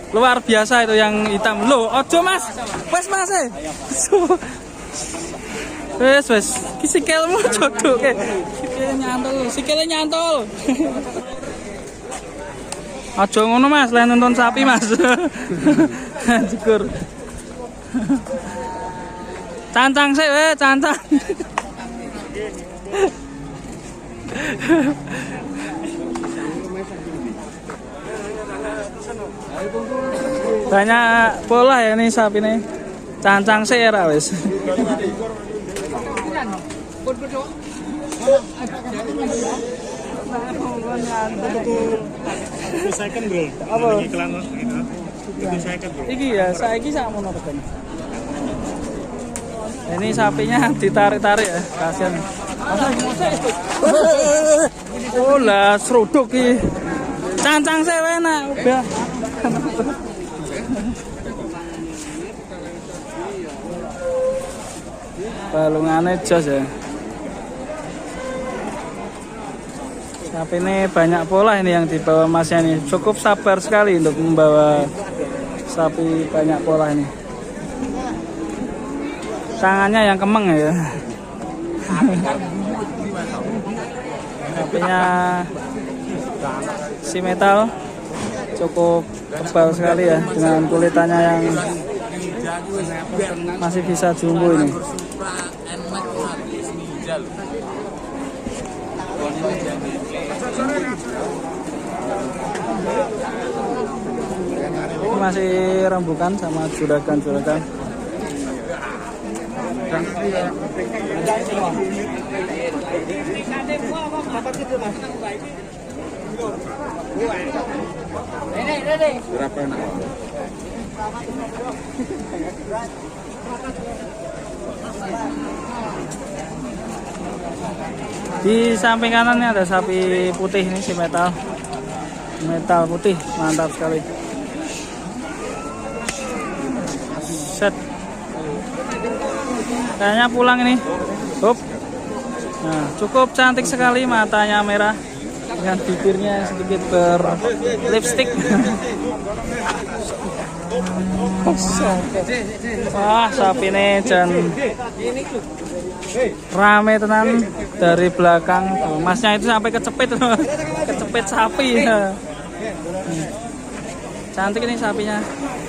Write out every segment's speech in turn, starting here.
Luar biasa itu yang hitam. Loh, ojo Mas. Wes Mas e. Wes wes, ki sikilmu jodoke. Sikile nyantol, sikile nyantol. Aja ngono Mas, leh nonton sapi Mas. Jegur. Cancang sik we, cancang. Banyak pola ya ini sapi ini. Cancang sik ya ra wis. Second bro. Apa? Iklan gitu. Itu second bro. Iki ya, saiki sakmono regane. Ini sapinya ditarik-tarik ya, kasihan. Oh lah, seruduk iki. Cancang sik wae nak, udah. Balungane jos ya. Sapi ini banyak pola ini yang dibawa masnya ini. Cukup sabar sekali untuk membawa sapi banyak pola ini. Tangannya yang kemeng ya. Sapinya si metal cukup tebal sekali ya, dengan kulitannya yang masih bisa jumbo ini. Ini masih rembukan sama juragan-juragan. Di samping kanannya ada sapi putih ini, si metal. Metal putih, mantap sekali. Set. Kayaknya pulang ini. Hop. Nah, cukup cantik sekali, matanya merah dengan bibirnya sedikit berlipstik. Wah, sapi ini jan rame tenan dari belakang. Tuh, masnya itu sampai kecepit, kecepit sapi ya. Cantik ini sapinya.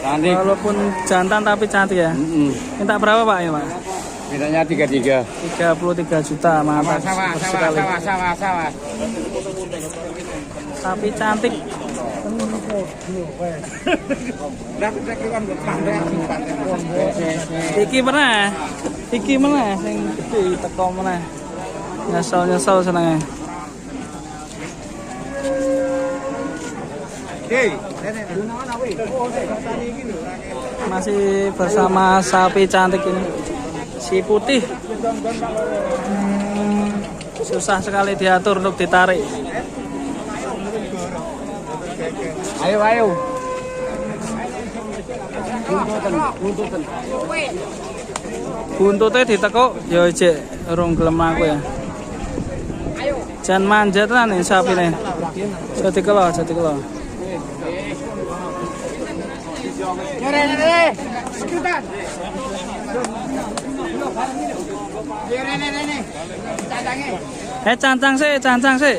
Cantik. Walaupun jantan tapi cantik ya. Minta berapa Pak ini Pak? Mintanya 33. 33 juta, mantap sekali. Sawah. Sapi cantik. Iki pernah, iki meneh sing gede teko meneh. Nyesel-nyesel senenge. Masih bersama sapi cantik ini. Si putih. Susah sekali diatur untuk ditarik. Ayo, ayo. Buntutan. Buntute ditekuk ya jek urung gelem aku ya. Jan manja tenan nih sapine. Jadi kelo, jadi kelo. Nyore. Sekutan. Nyore. Cancange. Cancang sik, cancang sik.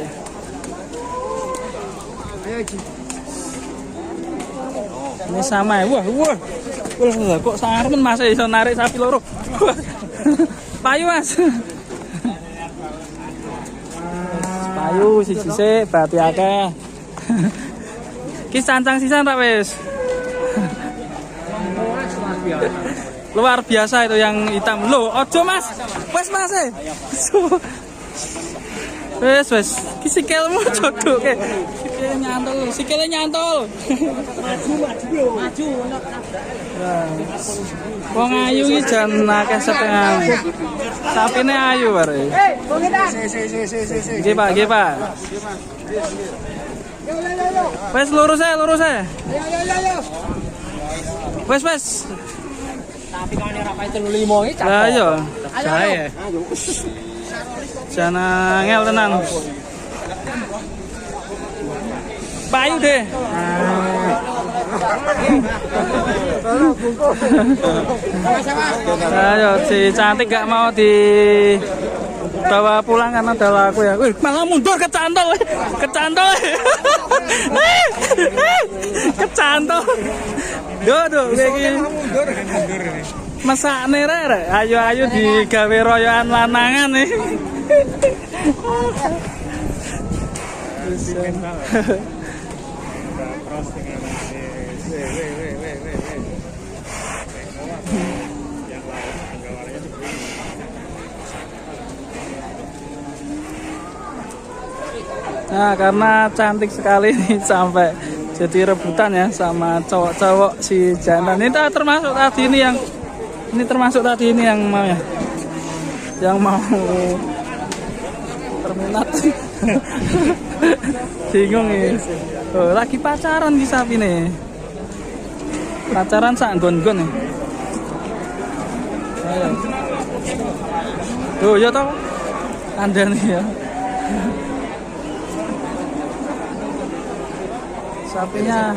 Ayo iki. Ini sama ya. Wah, wah. Wah, kok sangar men Mas iso narik sapi loro. Payu Mas. Payu siji sik berarti akeh. Ki cancang sisan tak wis. Luar biasa itu yang hitam. Loh, ojo Mas. Wes Mas e. Wes wes, ki sikilmu jodoke. Sikile nyantol, sikile nyantol. Maju, Wong ayu iki jan akeh setengah. Sapine ayu bare. Nggih Pak, nggih Pak. Wes lurus ae, lurus ae. Wes wes. Tapi kan ora payu 35 iki. Lah iya. Jae. Jan angel tenan. Payu deh. Ayo si cantik gak mau dibawa pulang karena udah laku ya. Wih, malah mundur kecantol. Kecantol. Kecantol. Duh, duh, iki. Mesakne rek, rek. Ayo-ayo digawe royokan lanangan nih. Udah cross dengan yang lain anggarannya seperti ini. Nah, karena cantik sekali nih sampai jadi rebutan ya sama cowok-cowok si jantan. Ini termasuk tadi ini yang ini termasuk tadi ini yang mau ya. Yang mau terminat. Bingung ini. Oh, lagi pacaran di sapi nih. Pacaran sak nggon-nggon nih. Ayo. Tuh, ya toh. Anda nih ya. Sapinya.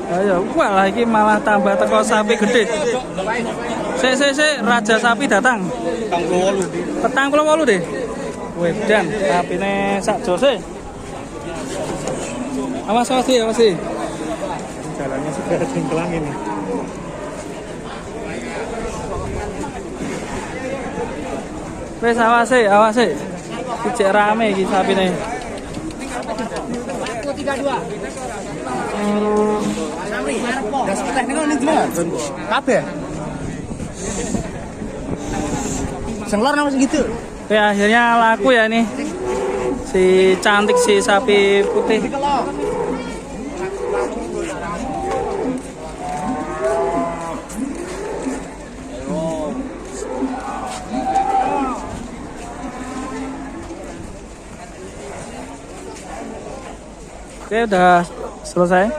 Ayo, wah lagi malah tambah teko sapi gede. Sik sik sik, raja sapi datang. 48 deh. Wedan, sapine sak jose. Awas awas sih, awas sih. Jalannya sudah cingklang ini. Wes awas sih, awas sih. Iki cek rame iki sapine. Aku 32. Kabeh. Sing lor nama segitu. Oke, akhirnya laku ya ini. Si cantik si sapi putih. Oke, udah selesai.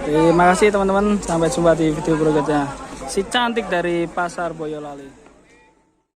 Terima kasih teman-teman. Sampai jumpa di video berikutnya. Si cantik dari Pasar Boyolali.